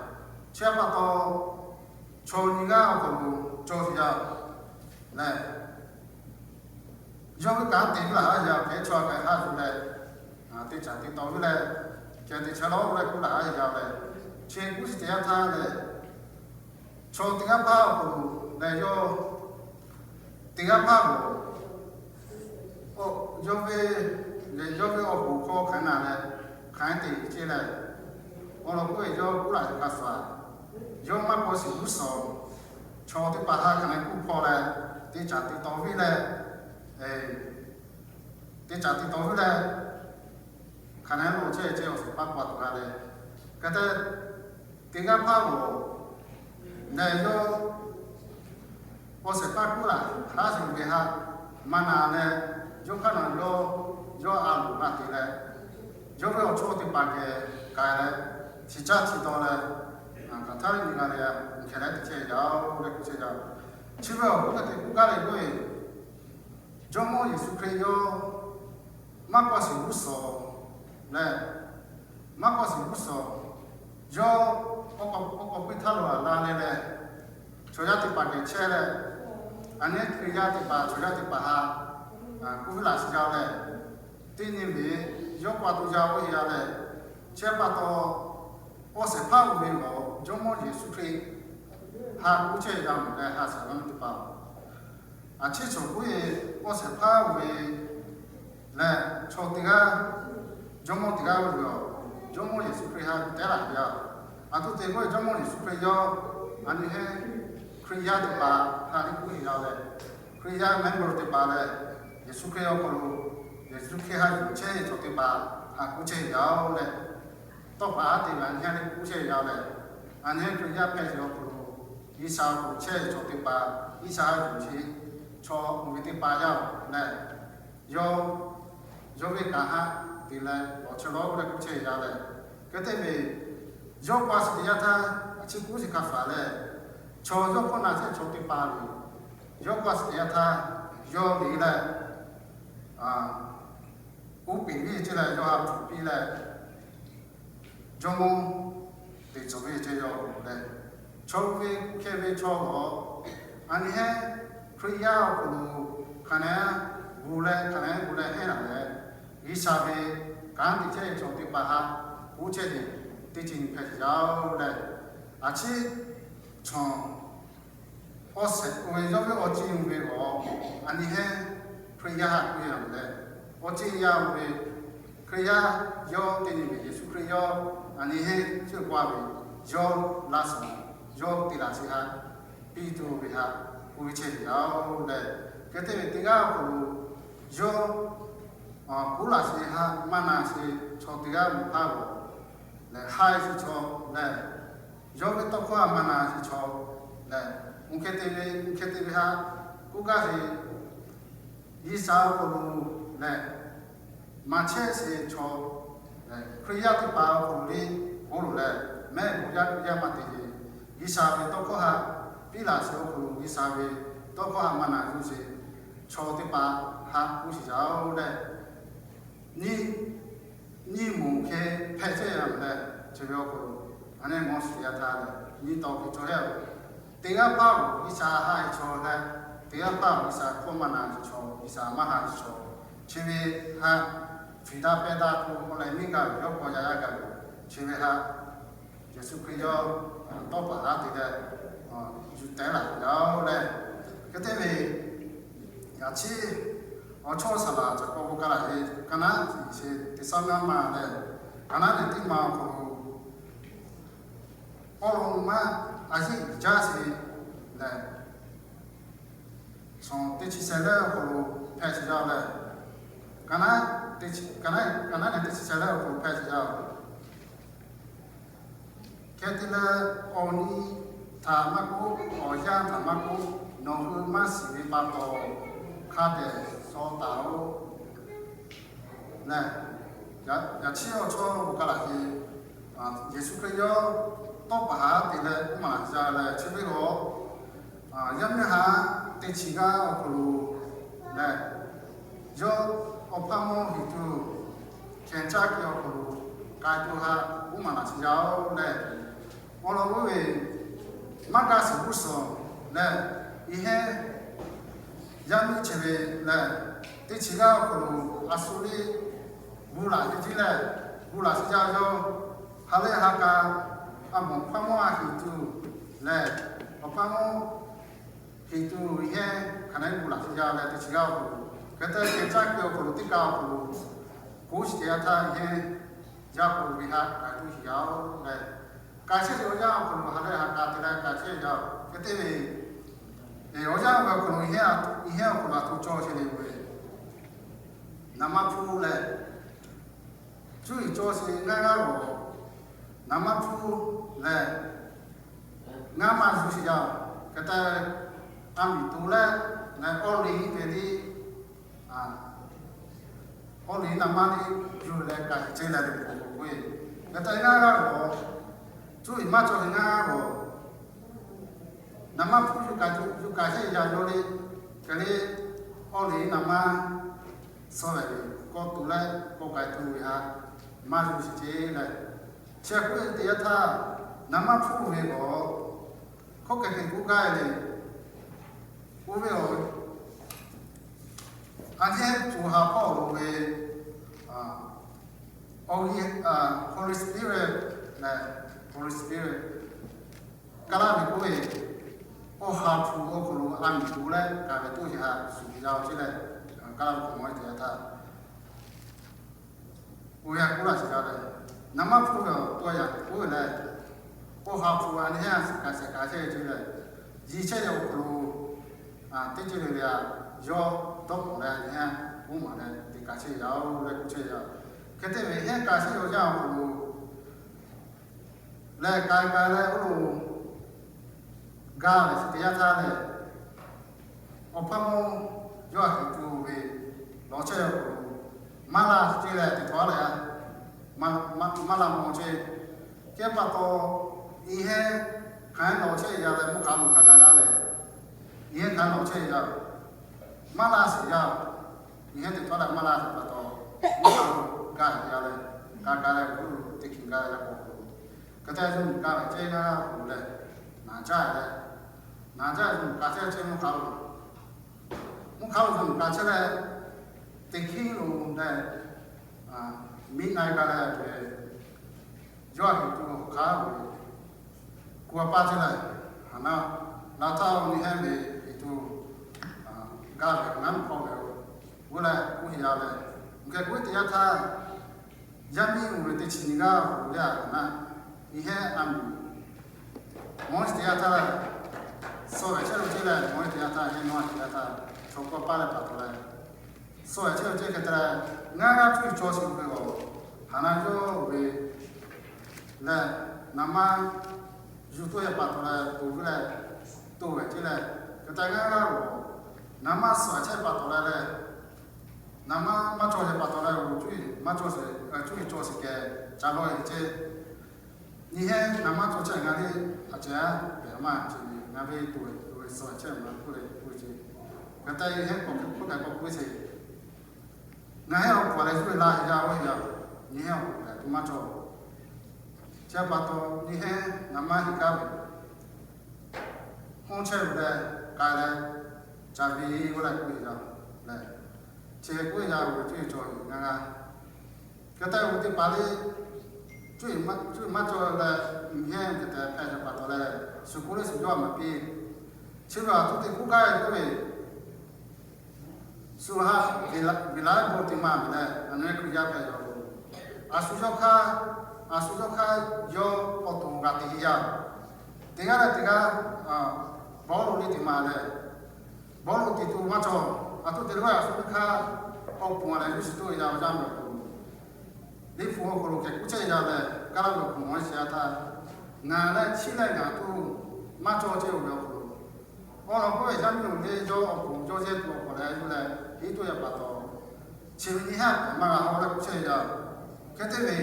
chi htaꞈ pa taw, chaw nyiˇ g'aˇ awˬ hk'aw lo cawˬ sheˍ yaˇ leh, yawˇ ve kanˉ te ve laˬ haˉ yaˇ hkeh chaw hkeh haˉ yuˬ leh, teˇ caꞈ teˇ taw ve leh, hkeh teˇ chaw lawˉ leh kuˇ laˬ haˉ yaˇ leh, chi kuˇ chi teˇ yanˇ htaˇ leh, chaw teˇ g'aˇ hpaˇ awˬ hk'aw lo lehˬ, yawˇ teˇ g'aˇ hpaˇ lo, yawˇ ve, lehˬ yawˇ ve awˬ bon hkawˇ hk'aˬ naˬ leh hk'aˬ te ceˇ leh, awˬ lawn k'oˆ ve yawˇ kuˇ laˬ ve hk'a shuˍ, yawˇ maˇ k'awꞈ shiˍ g'uˇ suhˍ, chaw teˇ hpaˍ htaꞈ hk'aˬ leh kuˇ hpawˇ leh, teˇ caꞈ teˇ taw ve leh, teˇ caꞈ teˇ taw ve leh, hk'aˬ leh lawˬ chehˇ chehˇ awˬ shehˍ hpaˇ pa tuˬ g'a leh, hk'e te teˇ g'aˇ hpaˇ lo lehˬ, yawˇ awˬ shehˍ hpaˇ kuˇ laˬ haˉ sheˍ ve htaꞈ maˇ na leh, yawˇ hk'aˇ naˬ yawˇ, yawˇ a loˍ maˇ te leh, yawˇ ve awˬ chawˇ teˇ hpaˍ geh k'ai leh, chi caˇ chi taw leh, ngaˬ htaˇ ve nyi g'a leh, hkeh leh teˇ chehˇ yaˇ oˬ leh k'oˆ chehˇ yaˇ. Chi ve awˬ hk'oˆ hk'e te k'oˆ gaˇ leh k'oˆ ve, Jawˇmawˇ Yeˍsuˆ Hkriꞈ yawˇ maˇ k'awꞈ shiˍ g'uˇ suhˍ leh, maˇ k'awꞈ shiˍ g'uˇ suhˍ, yawˇ awˬ k'awꞈ piˇ htaˇ lo a la leh leh, chaw yaˇ teˇ hpaˍ geh chehˇ leh, a nyi Hkriꞈ yaˇ teˇ hpaˍ chaw yaˇ teˇ hpaˍ htaꞈ kuˇ ve laˬ shiˍ yaˇ leh, teˇ nyi ve yawˇ pa taw yaˇ oˇ ve yaˇ leh, chi pa taw, awˬ shehˍ hpaˇ oˇ ve lawˬ Jawˇmawˇ Yeˍsuˆ Hkriꞈ htaꞈ kuˇ chehˇ yaˇ mvuhˬ leh ha shiˍ laˇ ve teˇ hpaˍ, a ciˉ cawˬ k'oˆ ve, awˬ shehˍ hpaˇ oˇ ve lehˬ, chaw teˇ g'aˇ Jawˇmawˇ teˇ g'aˇ ve yoˬ. Jawˇmawˇ Yeˍsuˆ Hkriꞈ htaꞈ kuˬ tehˉ laˬ ve yaˇ. A htoꞈ te k'oˆ ve Jawˇmawˇ Yeˍsuˆ Hkriꞈ yawˇ a nyi heˆ Hkriꞈ yaˇ teˇ hpaˍ htaꞈ leh kuˇ sheˍ yaˇ leh, Hkriꞈ yaˇ member teˇ hpaˍ leh, Yeˍsuˆ Hkriꞈ awˬ hk'aw lo Yeˍsuˆ Hkriꞈ htaꞈ yuˬ chehˇ ve chaw teˇ hpaˍ htaꞈ kuˇ chehˇ yaˇ oˬ leh, tawˇ hpaˍ haˉ te ve a nyi heˆ leh kuˇ chehˇ yaˇ leh, a nyi heˆ Hkriꞈ yaˇ hpehꞈ ve awˬ hk'aw lo G'uiˬsha awˬ hk'aw lo chehˇ ve chaw teˇ hpaˍ, G'uiˬsha htaꞈ yuˬ chehˇ chaw oˇ ve teˇ hpaˍ yaˇ oˬ leh, yawˇ, yawˇ ve kanˉ haˉ te leh lawˬ chehˇ lawˬ leh kuˇ chehˇ yaˇ leh, hk'e te ve, yawˇ k'awꞈ shiˍ teˇ yanˇ htaˇ a ciˉ kuˇ shiˍ hk'a shuˍ leh, chaw yawˇ hkawˇ na chehˇ chaw teˇ hpaˍ ve, yawˇ k'awꞈ shiˍ teˇ yanˇ htaˇ, yawˇ ve leh, uˉ peˍ ve ceˇ leh yawˇ ha tuˬ piˇ leh, Jawˇmawˇ teꞈ cawˬ ve ceˇ yaˇ oˬ leh, chaw ve hkeh ve chaw lawˬ, a nyi heˆ Hkriꞈ yaˇ awˬ hk'aw lo hk'aˬ nehˉ gu leh hk'aˬ nehˉ gu leh hehnˇ laˬ leh, G'uiˬsha ve kanˉ te chehˇ ve chaw teˇ hpaˍ htaꞈ kuˇ chehˇ ve teˇ ceuˬ nyi hpehꞈ yaˇ oˬ leh, a ciˉ cawˬ awˬ shehˍ oˇ ve yawˇ ve awˬ ceuˬ oˇ ve lawˬ, a nyi heˆ Hkriꞈ yaˇ htaꞈ kuˇ yaˇ oˬ leh, awˬ ceuˬ yaˇ oˇ ve Hkriꞈ yaˇ yawˇ teˇ nyi ve Yeˍsuˆ Hkriꞈ yawˇ a nyi heˆ ceuˬ k'oˆ ve, yawˇ laˇ suhˍ, yawˇ te laˬ chi htaꞈ piˇ tuˬ ve htaꞈ kuˇ ve chehˇ ve yaˇ oˬ leh, hk'e te ve teˇ g'aˇ awˬ hk'aw lo yawˇ Kuˉ laˬ sheˍ ha maˇ na sheˍ chaw teˇ g'aˇ mawˬ hpaˇ g'awˬ lehˬ, haiˬ sheˍ chaw lehˬ, yawˇ ve tawˇ hkawˇ ha maˇ na sheˍ chaw lehˬ, uˇ hkeh te ve, uˇ hkeh te ve ha k'oˆ gaˇ sheˍ. G'uiˬsha awˬ hk'aw lo lehˬ, maˍ chehˇ sheˍ chaw lehˬ, Hkriꞈ yaˇ teˇ hpaˍ awˬ hk'aw lo le k'oˆ lo lehˬ, mehˆ g'uˇ yaˇ kuˇ yaˇ maˇ te sheˍ. G'uiˬsha ve tawˇ hkawˇ ha piˇ laˬ sheˍ awˬ hk'aw lo G'uiˬsha ve tawˇ hkawˇ ha maˇ na yuˬ sheˍ chaw teˇ hpaˍ ha k'oˆ sheˍ jaˇ-oˬ lehˬ, nyi nyi moˍ hk'e hpehꞈ chehˇ ve lehˬ, chi ve awˬ hk'aw lo a neˇ mawˇ shiˍ yaˇ htaˇ lehˬ, nyi taw hk'e cawˬ hehˉ-oˬ. Teˇ g'aˇ hpaˇ-oˬ, G'uiˬsha ha chaw leh, teˇ g'aˇ hpaˇ-oˬ, G'uiˬsha hkawˇ maˇ na chaw, G'uiˬsha maˇ ha chaw, chi ve ha fiˍ daꞈ pehˇ daꞈ k'o, awˬ leh miˇ gaˬ ve yawˇ k'aw yaˇ yaˇ gaˬ ve, chi ve ha Yeˍsuˆ Hkriꞈ yawˇ tawˇ paˍ haˉ te leh yuˬ tehˉ laˬ jaˇ-oˬ lehˬ, hk'e te ve yaꞈ chiˇ awˬ chawˇ saˍ laˍ caꞈ k'aw k'o kaˇ laˬ ve, ka naˉ tiꞈ sheˍ teˇ saˉ ngaˇ ma lehˬ, ka naˉ lehˬ teˇ ma awˬ hk'aw lo awˬ lawn maˇ a yeˇ jaˇ sheˍ lehˬ, shawˍ teˇ chi sheh lehˉ awˬ hk'aw lo hpehꞈ sheˍ jaˇ lehˬ, ka naˉ lehˬ teˇ chi sheh lehˉ awˬ hk'aw lo hpehꞈ sheˍ jaˇ-oˬ. Hk'e te leh, awˬ nyi htaꞈ maˇ k'oˆ, awˬ yanˇ htaꞈ maˇ k'oˆ, nawˬ hui maˇ shiˍ ve pa taw hk'a dehꞈ shaw taˍ-oꞈ lehˬ, yaꞈ chiˇ awˬ chawˇ k'oˆ kaˇ laˬ ve, Yeˍsuˆ Hkriꞈ yawˇ tawˇ paˍ haˉ te leh maˍ laˬ jaˇ lehˬ, chi ve g'awˬ yaˇ miˇ haˉ teˇ chi g'aˇ awˬ hk'aw lo lehˬ, yawˇ awˬ hpaˇ mawˇ hiˍ tuˬ hkeh caˇ kehˬ awˬ hk'aw lo k'ai tuˬ haꞈ k'oˆ maˍ laˬ chi jaˇ-oˬ lehˬ, awˬ lawn oˇ ve maˇ gaˇ shiˍ g'uˇ suhˍ lehˬ, iˉ hehnˇ yaˇ miˇ chi ve lehˬ, teˇ chi g'aˇ awˬ hk'aw lo a shu liˇ gu laˬ ve tiˉ lehˬ, gu laˬ chi jaˇ yawˇ ha lehˬ ha k'a, a mawˬ hpaˇ mawˇ a hiˍ tuˬ lehˬ, awˬ hpaˇ mawˇ hiˍ tuˬ iˉ hehnˇ hk'aˬ neˉ gu laˬ chi jaˇ lehˬ, teˇ chi g'aˇ awˬ hk'aw lo hk'e te hkeh caˇ kehˬ awˬ hk'aw lo teˇ kaꞈ awˬ hk'aw lo k'oˆ shiˍ te yaˇ htaˇ iˉ hehnˇ yaˇ k'oˆ ve haꞈ k'ai tuˬ shiˍ jaˇ-oˬ lehˬ, k'ai chehˇ ve awˬ yanˇ awˬ hk'aw lo ha lehˬ ha k'a te leh k'ai chehˇ jaˇ-oˬ. Hk'e te ve awˬ yanˇ ve awˬ hk'aw lo iˉ hehnˇ awˬ hk'aw lo a htoꞈ cawˇ chehˇ le ve, naˍ manˇ hpuˇ lehˬ, cuˇ yiˍ cawˇ sheˍ ngaˇ g'aˇ g'awˬ, naˍ manˇ hpuˇ lehˬ, ngaˇ maˇ zuhˆ sheˍ jaˇ-oˬ. Hk'e te a miˍ to leh, leh awˇ liˇ ve liˇ, awˇ liˇ naˍ manˇ liˇ yuˬ leh k'ai chehˇ leh ve k'oˆ ve, hk'e te ngaˇ g'aˇ g'awˬ, cuˇ yiˍ maˇ cawˇ sheˍ ngaˇ g'awˬ, naˍ manˇ hpuˇ yuˬ k'ai chehˇ yaˇ yawˇ le, hk'e le awˇ liˇ naˍ manˇ suh leh ve kawˇ to leh kawˇ k'ai tuˬ ve haꞈ maˇ zuhˆ sheˍ ceˇ lehˬ, chi hk'e te yaˇ htaˇ naˍ manˇ hpuˇ ve g'awˬ hkawˇ hkeh hkeh k'oˆ gaˇ le, oˇ ve awˬ a nyi heˉ co ha hpawˇ lo ve, awˬ Holy Spirit lehˬ, Holy Spirit kaˇ laˇ ve k'oˆ ve, awˬ ha hpu awˬ hk'aw lo a miˍ to leh k'ai ve toˇ yaꞈ shuˍ yaˇ-oˬ ceˇ lehˬ, kaˇ laˇ ve k'o mawˬ te yaˇ htaˇ oˇ ve a k'oˆ laˇ sheˍ jaˇ lehˬ, naˍ manˇ hpuˇ ve awˬ to yaꞈ k'oˆ ve lehˬ, awˬ ha hpu a nyi heˉ a shiˍ k'ai shehˍ k'ai chehˇ ve ceˇ lehˬ, yiˬ chehˇ ve awˬ hk'aw lo teˇ ceuˬ le le a, yawˇ dawˇ k'awꞈ leh a nyi heˉ k'oˆ maˍ leh te k'ai chehˇ yaˇ-oˬ leh k'oˆ chehˇ yaˇ. Hk'e te ve heˉ k'ai chehˇ ve awˬ yanˇ awˬ hk'aw lo lehˬ, k'ai k'ai leh oˇ lo gaˇ ve chi te yaˇ htaˇ lehˬ, awˬ hpaˇ mawˇ yawˇ a hiˍ tuˬ ve lawˬ chehˇ ve awˬ hk'aw lo maˇ laˇ ceˇ leh teˇ hpaˍ lehˬ, maˇ laˇ mawˬ ceˇ. Hk'e pa taw, iˉ hehnˇ hk'aˬ heˉ lawˬ chehˇ yaˇ leh mvuhˇ hk'aˬ lo hk'aˬ gaˇ gaˇ leh, iˉ hehnˇ hk'aˬ heˉ lawˬ chehˇ yaˇ maˇ laˇ sheˍ yaˇ, iˉ hehnˇ teˇ hpaˍ lehˬ maˇ laˇ sheˍ pa taw, mvuhˇ hk'aˬ lo gaˇ yaˇ leh, k'a gaˇ leh oˇ lo teˇ hkiˬ gaˇ yaˇ k'o, hk'e te zuhꞈ gaˇ ve ceˇ gaˇ k'o leh, naˍ jaˇ leh, naˍ jaˇ zuhꞈ k'a chehˇ chehˇ mvuhˇ hk'aˬ lo, mvuhˇ hk'aˬ lo zuhꞈ k'a chehˇ leh, teˇ hkiˉ lo leh, miˇ na e gaˇ leh ve, yawˇ a hiˍ tuˬ hk'aˬ ve, ku a pa chehˇ leh, ha na, laˬ htaˇ awˬ nyi heˉ ve hiˍ tuˬ gaˇ ve ngaˇ mvuhˇ hk'aw ve, g'uˇ leh k'oˆ yaˇ leh, geh k'oˆ te yaˇ htaˇ, yaˇ miˇ oˇ ve teˇ chi nyi g'aˇ awˬ hk'aw lo leh a na, iˉ hehnˇ a miˍ mawˇ te yaˇ htaˇ lehˬ, suh ve chehˇ lo ceˇ leh mawˇ te yaˇ htaˇ, hehnˇ nawˇ te yaˇ htaˇ, chaw kawˇ paˇ leh pa taw leh, suh-e chehˇ ve ceh hk'e te leh, ngaˇ g'aˇ cuˇ yiˍ cawˬ sheˍ ve awˬ, haˍ na yawˇ ve lehˬ, naˍ manˇ yuˬ toˇ yaˇ pa taw leh toˬ ve leh, toˬ ve ceh leh, hk'e te ngaˇ g'aˇ awˬ, naˍ manˇ suh-e chehˇ pa taw leh leh, naˍ manˇ maˇ cawˬ sheˍ pa taw leh awˬ cuˇ yiˍ maˇ cawˬ sheˍ, cuˇ yiˍ cawˬ sheˍ keh ca lawˇ-e ceh, nyi hehnˇ naˍ manˇ cawˬ chehˇ ngaˬ le, a ceh a pehꞈ maˇ ceh ve ngaˬ ve toˬ ve suh-e chehˇ ma k'oˆ leh k'oˆ ve ceh, hk'e te nyi hehnˇ k'awꞈ hk'e k'oˆ k'ai k'awꞈ k'oˆ ve ceh, ngaˬ hehnˇ awˬ hk'aw leh yuˬ ve la heˆ yaˇ oˇ heˆ yaˇ, nyi hehnˇ awˬ hk'aw leh tuˬ maˇ cawˬ. Chi pa taw nyi hehnˇ naˍ manˇ heˆ kaˉ ve hawˉ chehˇ ve leh k'ai leh, ca ve oˇ leh k'oˆ ve yaˇ leh, chi hk'e k'oˆ ve yaˇ ve cuˇ yiˍ cawˬ ve ngaˬ g'a. Hk'e te ve teˇ hpaˍ le, cuˇ yiˍ maˇ cawˬ leh, nyi hehnˇ hk'e te hpehꞈ ve pa taw leh, shu k'oˆ le shu yawˇ maˍ piˇ. Chi ve awˬ hk'aw lo teˇ hk'uˇ kaˉ ve k'oˆ ve, shu ha, viˬ laiˉ bon teˇ maˇ ve leh, a nyi Hkriꞈ yaˇ hpehꞈ ve awˬ hk'aw lo, a shu yawˇ hk'aˇ, a shu yawˇ hk'aˇ yawˇ awˬ to g'a te yaˇ, teˇ g'aˇ leh teˇ g'aˇ bawˇ lo le teˇ maˇ leh, bawˇ lo teˇ to maˇ cawˬ. A to te leh a shu teˇ hk'aˇ awˬ pon a leh yuˇ shiˍ toˇ ve yaˇ awˬ jaˇ ve awˬ hk'aw lo, Liꞈ hpu awˬ hk'aw lo keh kuˇ chehˇ yaˇ leh, kaˇ laˇ ve awˬ pon awˬ shiˍ a htaˇ, ngaˬ leh chi leh ngaˬ to maˇ cawˬ ceh ve awˬ hk'aw lo, awˬ lawn k'oˆ ve yaˇ miˇ awˬ le yawˇ awˬ pon yawˇ yehˇ to awˬ hk'aw leh yuˬ leh heˆ toˇ yaˇ pa taw, chi ve nyi hehnˇ hpehꞈ maˇ g'a haw leh kuˇ chehˇ yaˇ. Hk'e te ve,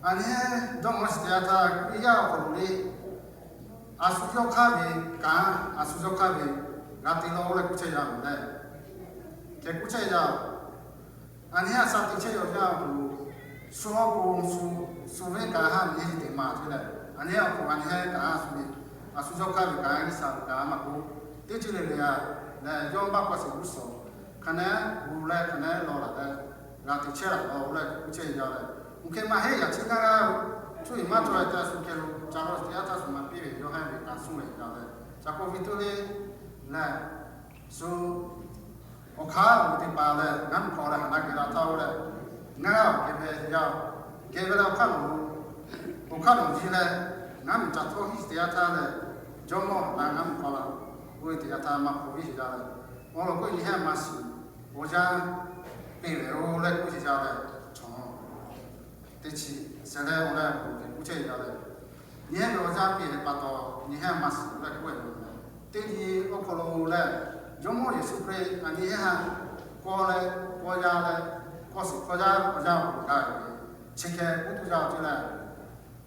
a nyi hehnˇ dawˇ mawˬ shiˍ te yaˇ htaˇ Hkriꞈ yaˇ awˬ hk'aw lo le, a shu yawˇ hk'aˇ ve kanˉ, a shu yawˇ hk'aˇ ve g'a te law leh kuˇ chehˇ yaˇ lehˬ, keh kuˇ chehˇ yaˇ. A nyi hehnˇ a sha te chehˇ yaˇ awˬ hk'aw lo, shu awˬ pon shu, shu ve kanˉ ha nyi hehnˇ te maˇ ceh leh, a nyi hehnˇ awˬ pon a nyi hehnˇ kanˉ ha shu ve, a shu yawˇ hk'aˇ ve kanˉ G'uiˬsha ve kanˉ maˇ k'oˆ, teˇ ceuˬ le le a leh yawˇ maˇ k'awꞈ shiˍ g'uˇ suhˍ, hk'aˬ neˉ gu leh hk'aˬ neˉ law laˬ leh g'a te chehˇ laˬ law leh kuˇ chehˇ yaˇ leh, oˇ hk'e maˇ heˆ yaꞈ chi ngaˇ g'aˇ cuˇ yiˍ maˇ cawˬ leh te a shu keh lo ca lawˇ te yaˇ htaˇ shu maˍ piˇ ve yawˇ hehnˇ ve kanˉ suˇ ve yaˇ leh, ca k'oˆ ve teˇ le leh, shu awˬ hk'aˇ awˬ teˇ hpaˍ leh ngaˬ miˬ hk'aw leh haˍ na geh la htaˇ oˇ leh, ngaˇ g'aˇ awˬ geh ve yaˇ, geh ve leh awˬ hk'aˇ lo, awˬ hk'aˇ lo ji leh, ngaˬ miˬ ca htawˇ hiˉ te yaˇ htaˇ leh, Jawˇmawˇ haˍ na ngaˬ miˬ hk'aw la, oˇ ve te yaˇ htaˇ maˇ hpaw viˇ shiˍ yaˇ leh, awˬ lawn k'o nyi hehnˇ maˇ shiˍ, awˬ yanˇ peꞈ leh oˇ leh k'oˆ shiˍ yaˇ leh, chaw teˇ chi shehˍ leh oˇ leh k'oˆ chehˇ yaˇ leh, nyi hehnˇ ve awˬ yanˇ peꞈ leh pa taw nyi hehnˇ maˇ shiˍ leh k'oˆ ve yoˬ. Teˇ nyi awˬ hk'aw lo leh, Jawˇmawˇ Yeˍsuˆ Hkriꞈ a nyi hehnˇ ha kawˇ leh kawˇ yaˇ leh, kawˇ shiˍ hkawˇ yaˇ awˬ yanˇ awˬ hk'aw lo gaˇ ve, chi hk'e k'oˆ tuˬ yaˇ ceh leh,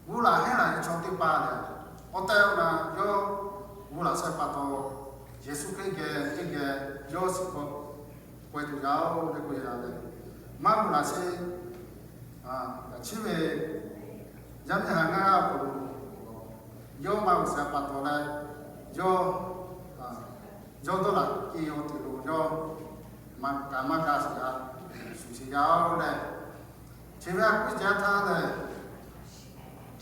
g'uˇ laˬ hehnˇ laˬ ve chaw teˇ hpaˍ lehˬ, awˬ tehˬ awˬ na yawˇ g'uˇ laˬ shehˍ pa taw, Yeˍsuˆ Hkriꞈ geh teˇ geh yawˇ shiˍ k'awꞈ k'oꞈ-e tuˬ yaˇ oˬ leh k'oˆ yaˇ leh, maˇ g'uˇ laˬ sheˍ, chi ve yaˇ miˇ ha ngaˇ g'aˇ awˬ hk'aw lo yawˇ maˇ g'uˇ laˬ shehˍ pa taw leh, yawˇ, yawˇ dawˇ laꞈ kehˬ ve awˬ te lo yawˇ maˇ kaꞈ maˇ gaˇ sheˍ yaˇ, shuˍ sheˍ yaˇ oˬ leh, chi ve a k'oˆ jaˇ htaˇ lehˬ,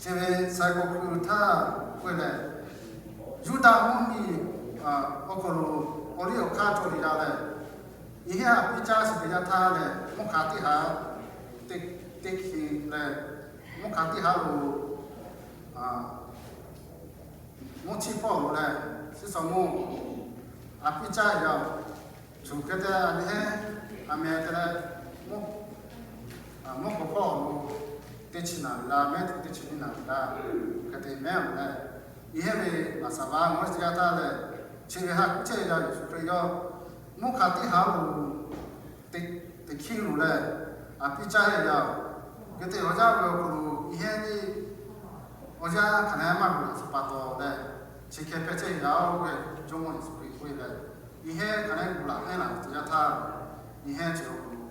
chi ve Saiˍ k'awꞈ hkui htaˇ k'oˆ leh, Yuˇdaꞈ mvuhˇmiˬ awˬ hk'aw lo awˬ liˇ awˬ hk'aˇ cawˬ ve yaˇ leh, nyi hehnˇ a piˇ caˇ shiˍ ve yaˇ htaˇ lehˬ, mvuhˇ hk'aˬ teˇ haˉ teˇ hk'e leh, mvuhˇ hk'aˬ teˇ haˉ lo mvuhˇ chiˇ hpawˇ lo leh, shiˉ saw mvuhˇ a piˇ caˇ yaˇ, shuˍ hk'e te a nyi hehnˇ a meh te leh, mvuhˇ k'awꞈ hpawˇ lo teˇ chi naˍ riˍ la mehˉ tuˬ teˇ chi nyiˇ naˍ riˍ la, hk'e te mehˉ a leh, nyi hehnˇ ve laꞈ shaˍ baˆ mawˇ shiˍ yaˇ htaˇ lehˬ, chi ve ha k'oˆ chehˇ yaˇ Yeˍsuˆ Hkriꞈ yawˇ mvuhˇ hk'aˬ teˇ haˉ lo teꞈ hkiˇ lo leh, a piˇ caˇ heˆ yaˇ. Hk'e te awˬ yanˇ ve awˬ hk'aw lo nyi hehnˇ ve awˬ yanˇ hk'aˬ neˉ maˇ g'uˇ laˬ sheˍ pa taw leh, chi hk'e hpehꞈ chehˇ yaˇ oˬ ve Jawˇmawˇ Yeˍsuˆ Hkriꞈ k'oˆ ve leh, nyi hehnˇ hk'aˬ neˉ g'uˇ laˬ hehnˇ laˬ ve teˇ yanˇ htaˇ, nyi hehnˇ chi awˬ hk'aw lo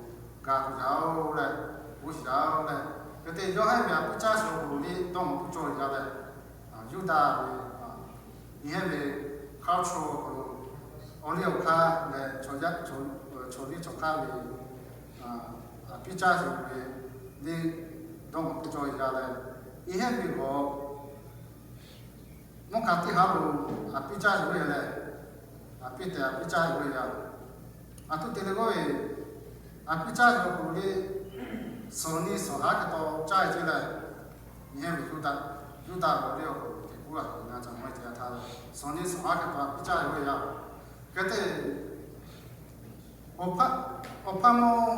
ga tuˬ yaˇ oˬ leh, g'uˇ shiˍ yaˇ oˬ leh, hk'e te yawˇ hehnˇ ve a piˇ caˇ shiˍ awˬ hk'aw lo le dawˇ mawˬ tuˬ cawˬ yaˇ leh, Yuˇdaꞈ ve nyi hehnˇ ve hk'aˇ chaw awˬ hk'aw lo awˬ liˇ awˬ hk'aˇ leh chaw liˇ chaw hk'aˇ ve a piˇ caˇ shiˍ ve le dawˇ mawˬ tuˬ cawˬ yaˇ leh, nyi hehnˇ ve g'awˬ mvuhˇ hk'aˬ teˇ haˉ lo a piˇ caˇ shiˍ ve leh, a piˇ tehꞈ a piˇ caˇ ve yaˇ. A htoꞈ te leh k'oˆ ve, a piˇ caˇ shiˍ awˬ hk'aw lo le, suhˍ nyi suhˍ haˉ hk'e taw caˇ ve ceh leh, nyi hehnˇ ve Yuˇdaꞈ, Yuˇdaꞈ g'awˬ le awˬ hk'aw lo teꞈ kuˉ a na ca mawˇ e te yaˇ htaˇ leh, suhˍ nyi suhˍ haˉ hk'e taw a piˇ caˇ ve yaˇ. Hk'e te Awˬ hpaˇ, awˬ hpaˇ mawˇ,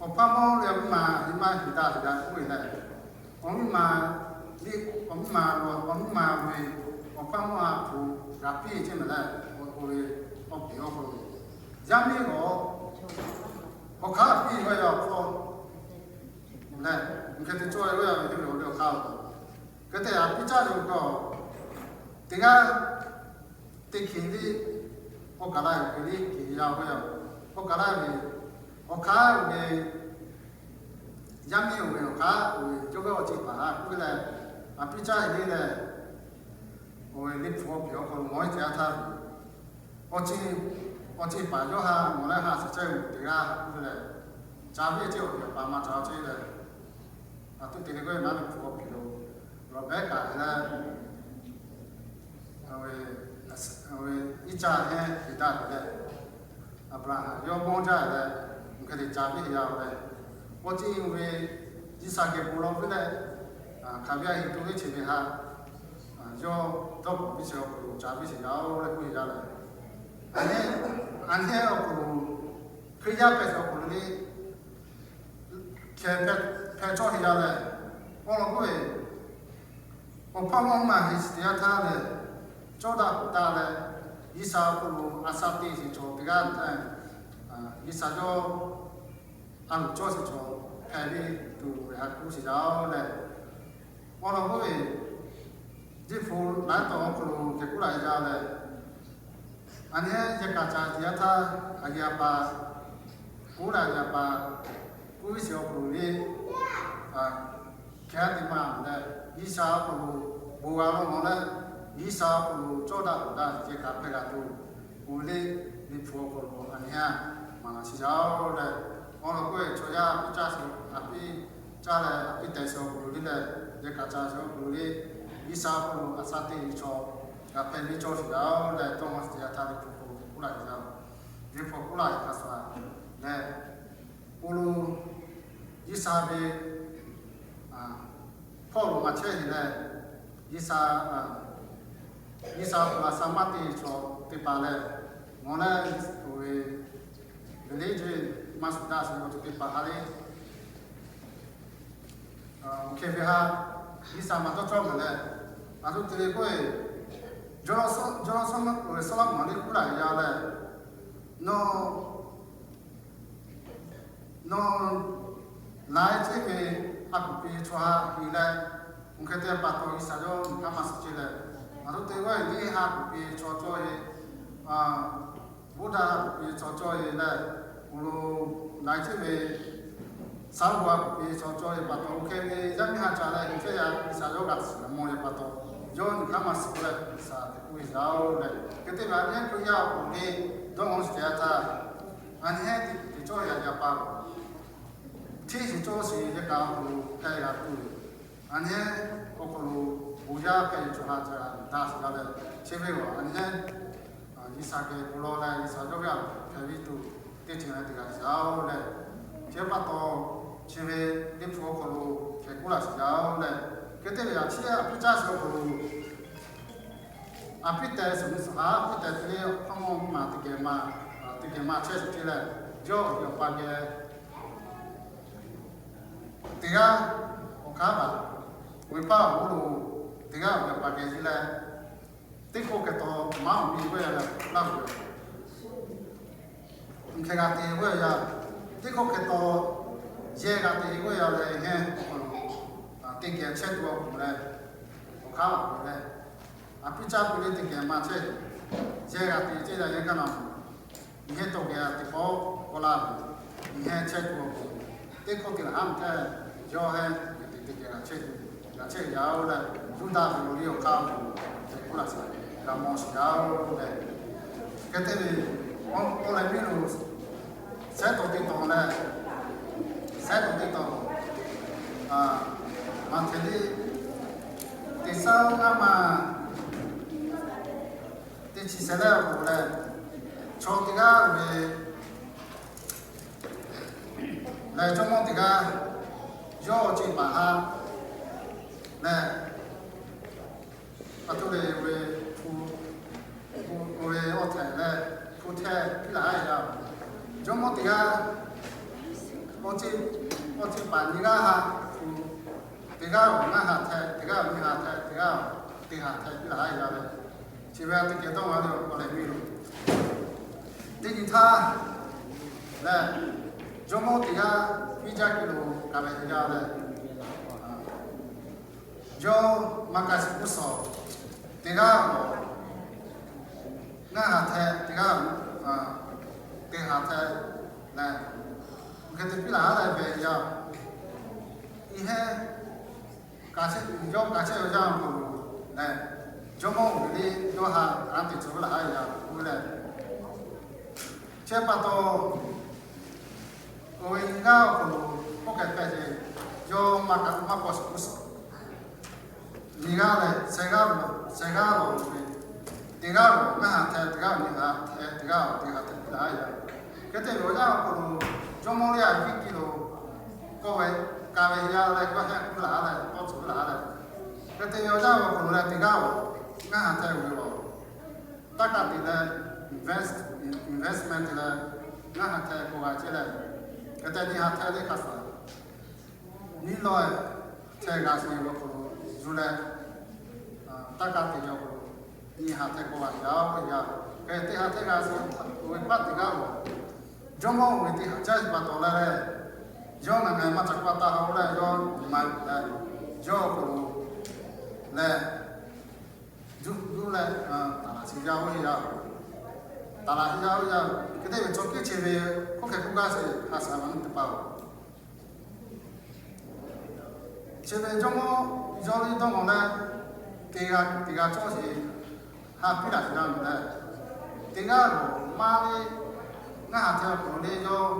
awˬ hpaˇ mawˇ leh awˬ miˇ ma nyi ma hiˍ daꞈ hiˍ g'a k'oˆ ve lehˬ, awˬ miˇ ma, awˬ miˇ ma, awˬ miˇ ma ve awˬ hpaˇ mawˇ a hpu g'a piˇ ve ceˇ mehˍ leh, awˬ ve awˬ piˍ awˬ hk'aw lo yaˇ miˇ g'awˬ awˬ hk'aˇ piˇ ve awˬ hk'aw lehˬ, hk'e te cawˇ ve awˬ ve awˬ hk'aˇ lo hk'e te a piˇ caˇ ve awˬ hk'aw teˇ g'aˇ teˇ hkiˬ liˇ awˬ kaˍ laˇ ve hk'e liˇ hkiˬ ya ve yoˬ. Awˬ kaˍ laˇ ve awˬ hk'aˇ ve yaˇ miˇ oˬ ve awˬ hk'aˇ oˬ ve cawˇ ve awˬ ceˇ paˍ haꞈ k'oˆ ve lehˬ, a piˇ caˇ ve lehˬ, oˬ ve liꞈ hpu awˬ piˍ awˬ hk'aw lo mawˬ ve teˇ yanˇ htaˇ, awˬ ceˇ, awˬ ceˇ paˍ yawˇ haꞈ mawˬ leh haꞈ shiˍ chehˇ ve teˇ g'aˇ haꞈ k'oˆ ve lehˬ, ca ve ceˇ awˬ piˍ awˬ paˍ maˇ ca chehˇ leh, a tuˇ te leh k'oˆ ve naˉ liꞈ hpu awˬ piˍ lo, Roˍbehˇkaˍ leh, oˬ ve, iˉ caˇ hehnˇ te daꞈ ve leh, Aˍbraˍhanˍ yawˇ mawˇ jaˇ leh, mvuhˇ hk'e te ca ve ya ve, awˬ ceˇ oˬ ve Yiˇsaˍ geh bon lawˬ ve leh, hk'aˬ ve a heˍ to ve chi ve haꞈ yawˇ dawˇ hpfuhˆ ve chi awˬ hk'aw lo ca ve sheˍ yaˇ oˬ leh k'oˆ ve yaˇ leh, a nehˉ, a nehˉ awˬ hk'aw lo Hkriꞈ yaˇ hpehꞈ ve awˬ hk'aw lo le hkeh hpehꞈ cawˇ ve yaˇ leh, awˬ lawn k'oˆ ve, awˬ hpaˇ mawˇ maˇ heˆ shiˍ teˇ yanˇ htaˇ lehˬ, cawˇ daꞈ k'oꞈ taˍ leh, Yiˇsaˍ awˬ hk'aw lo a shaˉ teˇ shiˍ chaw teˇ g'aˇ htaˇ, Yiˇsaˍ yawˇ a loˍ cawˇ shiˍ chaw hpehꞈ ve tuˬ ve haꞈ k'oˆ shiˍ yaˇ oˬ leh, awˬ lawn k'oˆ ve, Liꞈ hpu laiˉ taw awˬ hk'aw lo hkeh kuˉ laˬ yaˇ leh, a nehˉ yehˬ kaꞈ ca teˇ yanˇ htaˇ a yeˍ a pa kuˉ laˬ yaˇ pa, kuˉ ve shiˍ awˬ hk'aw lo le, hkeh a teˇ maˇ leh, Yiˇsaˍ awˬ hk'aw lo bon g'a law law leh, Yiˇsaˍ awˬ hk'aw lo cawˇ daꞈ k'oꞈ daꞈ yehˬ kaꞈ hpehꞈ g'a tuˬ, oˬ ve le Liꞈ hpu awˬ hk'aw lo a nehˉ maˍ laˬ shiˍ yaˇ oˬ leh, awˬ lawn k'oˆ ve chaw yaˇ a piˇ caˇ shiˍ, a piˇ caˇ leh a piˇ teh shiˍ awˬ hk'aw lo le leh, yehˬ kaꞈ ca shiˍ awˬ hk'aw lo le, Yiˇsaˍ awˬ hk'aw lo a shaˉ teˇ ve chaw g'a hpehꞈ ve cawˇ shiˍ yaˇ oˬ leh, dawˇ maˇ shiˍ teˇ yanˇ htaˇ Liꞈ hpu hk'aw lo hkeh kuˉ laˬ yaˇ oˬ. Liꞈ hpu hk'oˆ laˬ hk'a shuˍ leh, oˬ lo Yiˇsaˍ ve hpawˇ lo maˇ chehˇ heˍ leh, Yiˇsaˍ, Yiˇsaˍ awˬ hk'aw lo a shaˉ maˇ te chaw teˇ hpaˍ leh, mawˬ leh, oˬ ve, ve le jeˇ maˇ shuˍ daꞈ shiˍ ve awˬ ceuˬ teˇ hpaˍ ha le, oˬ hkeh ve ha, Yiˇsaˍ maˇ dawˇ cawˇ ve leh, a tuˇ te ve k'oˆ ve, jawˇ law suhˉ, jawˇ law suhˉ maˇ k'oˆ ve suhˉ laˇ maˍ le kuˉ laˬ yaˇ leh, nawˬ nawˬ laiˉ ceuˬ ve ha kuˬ piˇ chaw ha heˍ leh, oˬ hk'e te pa taw Yiˇsaˍ yawˇ nyi hk'aˇ maˇ shiˍ ceˇ leh, a tuˇ te ve le ha kuˬ piˇ chaw cawˇ ve, Buddha ha kuˬ piˇ chaw cawˇ ve leh, oˬ lo laiˉ ceuˬ ve Saˉ hu ha kuˬ piˇ chaw cawˇ ve pa taw, oˬ hk'e ve yaˇ miˇ ha ca leh, oˬ hk'e yaˇ Yiˇsaˍ yawˇ g'a shiˍ mawˬ ve pa taw, yawˇ nyi hk'aˇ maˇ shiˍ k'oˆ leh Yiˇsaˍ te k'oˆ ve yaˇ oˬ leh, hk'e te ve a nehˉ Hkriꞈ yaˇ awˬ hk'aw lo le dawˇ maˇ shiˍ teˇ yanˇ htaˇ, a nehˉ te cawˇ yaˇ yaˇ pa hteˇ shiˍ cawˇ shiˍ yehˬ kaꞈ awˬ hk'aw lo hpehꞈ g'a tuˬ, a nehˉ awˬ hk'aw lo bon yaˇ hpehꞈ ve chaw ha ca daꞈ shiˍ g'a leh, chi ve a nehˉ Yiˇsaˍ geh bon lawˬ leh Yiˇsaˍ yawˇ ve a hpehꞈ ve tuˬ teˇ ceuˬ leh teˇ g'aˇ shiˍ yaˇ oˬ leh, chi pa taw chi ve Liꞈ hpu awˬ hk'aw lo hkeh kuˉ laˬ shiˍ yaˇ oˬ leh, hk'e te ve a chi a piˇ caˇ shiˍ awˬ hk'aw lo a piˇ teh suhˍ mvuh suhˍ ha piˇ teh te le, hk'aw mawˇ maˇ teˇ geh maˇ, teˇ geh maˇ chehˇ shiˍ ceˇ leh, yawˇ awˬ pa geh teˇ g'aˇ awˬ hk'aˇ baˬ, oˬ ve paˇ awˬ g'uˇ lo teˇ g'aˇ awˬ pa geh yiˇ leh, teˇ hk'oˆ hkeh taw maˇ awˬ miˇ g'awˇ yaˇ leh laˇ hu ve, hkeh g'a te g'awˇ yaˇ, teˇ hk'oˆ hkeh taw yehˬ g'a te g'awˇ yaˇ leh hehnˇ awˬ hk'aw lo teˇ geh chehˇ tuˬ awˬ hk'aw leh, awˬ hk'aˇ baˬ ve leh, a piˇ caˇ piˇ le teˇ geh maˇ chehˇ, yehˬ g'a te ceˇ yaˇ hehnˇ kaˇ na, nyi hehnˇ tawˇ geh teˇ pawˆ k'awꞈ laˇ ve, nyi hehnˇ chehˇ tuˬ awˬ hk'aw lo, teˇ hkawˇ te laˬ haˉ mvuhˇ hkehˇ, yawˇ hehnˇ geh te teˇ geh g'a chehˇ tuˬ, g'a chehˇ yaˇ oˬ leh, Yuˇdaꞈ ve awˬ liˇ awˬ hk'aˇ awˬ hk'aw lo hkeh kuˉ laˬ shiˍ g'a mawˬ shiˍ yaˇ oˬ leh, hk'e te ve awˬ leh miˇ lo sehˉ taw teˇ taw leh, sehˉ taw teˇ taw, Maꞈhtehˍ liꞈ teˇ saˉ ngaˇ ma teˇ chi shehˍ leh awˬ hk'aw lo leh, chaw teˇ g'aˇ ve lehˬ jawˇmawˇ teˇ g'aˇ yawˇ awˬ ceˇ paˍ haꞈ leh, a htoꞈ le ve hpu, hpu ve awˬ htehꞈ leh, hpu hk'e piˇ laˬ-a yaˇ. Jawˇmawˇ teˇ g'aˇ, awˬ ceuˬ paˍ nyi g'aˇ ha, teˇ g'aˇ awˬ ngaˇ ha htaꞈ, teˇ g'aˇ awˬ nyi ha htaꞈ, teˇ g'aˇ teˇ ha htaꞈ piˇ laˬ-a yaˇ leh, chi ve teˇ kehˬ dawˇ g'a ve awˬ hk'aw leh piˇ lo. Teˇ nyi htaˇ lehˬ, jawˇmawˇ teˇ g'aˇ piˇ jaˇ kuiˬ lo kaꞈ ve teˇ g'aˇ lehˬ, yawˇ maˇ kaꞈ shiˍ k'oˆ suhˍ, teˇ g'aˇ awˬ ngaˇ ha htaꞈ, teˇ g'aˇ teˇ ha htaꞈ lehˬ, hk'e te piˇ laˬ-a leh ve yaˇ. Iˉ heˆ, kaꞈ chehˇ, yawˇ kaꞈ chehˇ ve yaˇ awˬ hk'aw lo lehˬ, jawˇmawˇ uiˍ ve le yawˇ ha kanˉ te tcuh ve laˬ-a yaˇ k'oˆ ve lehˬ, chi pa taw, awˬ ve nyi g'aˇ awˬ hk'aw lo k'oˆ hk'e hpehꞈ ve, yawˇ maˇ kaꞈ maˇ paw shiˍ k'oˆ suhˍ, nyi g'aˇ lehˬ, sheh g'aˇ lawˬ, sheh g'aˇ lawˬ ve, teˇ g'aˇ awˬ ngaˇ ha htaꞈ, teˇ g'aˇ awˬ nyi ha htaꞈ, teˇ g'aˇ awˬ teˇ ha htaꞈ piˇ laˬ-a yaˇ. Hk'e te ve awˬ yanˇ awˬ hk'aw lo jawˇmawˇ le a viˉ piˇ lo k'oˆ ve, kaꞈ ve yaˇ leh k'oˆ hehˆ k'oˆ laˬ-a leh tawˇ tcuh ve laˬ-a leh, hk'e te ve awˬ yanˇ awˬ hk'aw lo leh teˇ g'aˇ awˬ ngaˇ ha htaꞈ ve lawˬ, taˇ kaꞈ te leh, invest, investment te leh, ngaˇ ha htaꞈ k'oˆ g'a chehˇ leh, hk'e te nyi ha htaꞈ le hk'a shuˍ nyi lawˬ-e, htaꞈ g'a suh ve awˬ hk'aw lo yuˬ leh, taˇ kaꞈ te ve awˬ hk'aw lo nyi ha htaꞈ k'oˆ g'a yaˇ-oˬ ve yaˇ. Hk'e teˇ ha htaꞈ g'a suh, oˇ ve paˆ teˇ g'aˇ lawˬ, jawˇmawˇ oˇ ve teˇ ha caˇ ve pa taw leh leh, yawˇ ngaˬ ngaˬ maˇ ca k'oˆ taˇ ha-oˬ leh yawˇ nyi ma leh, yawˇ awˬ hk'aw lo leh, juˇ juˇ leh, taˍ laˬ sheˍ yaˇ-oˬ ve yaˇ. Taˍ laˬ sheˍ yaˇ-oˬ ve yaˇ. Hk'e te ve chaw hkiˆ chi ve hk'oˆ hk'e k'oˆ gaˇ sheˍ ha shaˍ ma nuˇ teˇ hpaˍ-oˬ, chi ve jawˇmawˇ yawˇ liˇ dawˇ mawˬ leh, teˇ g'aˇ teˇ g'aˇ cawˇ sheˍ ha piˇ laˬ sheˍ yaˇ mawˬ leh, teˇ g'aˇ lawˬ maˇ ve ngaˇ ha htaꞈ awˬ hk'aw lo le yawˇ,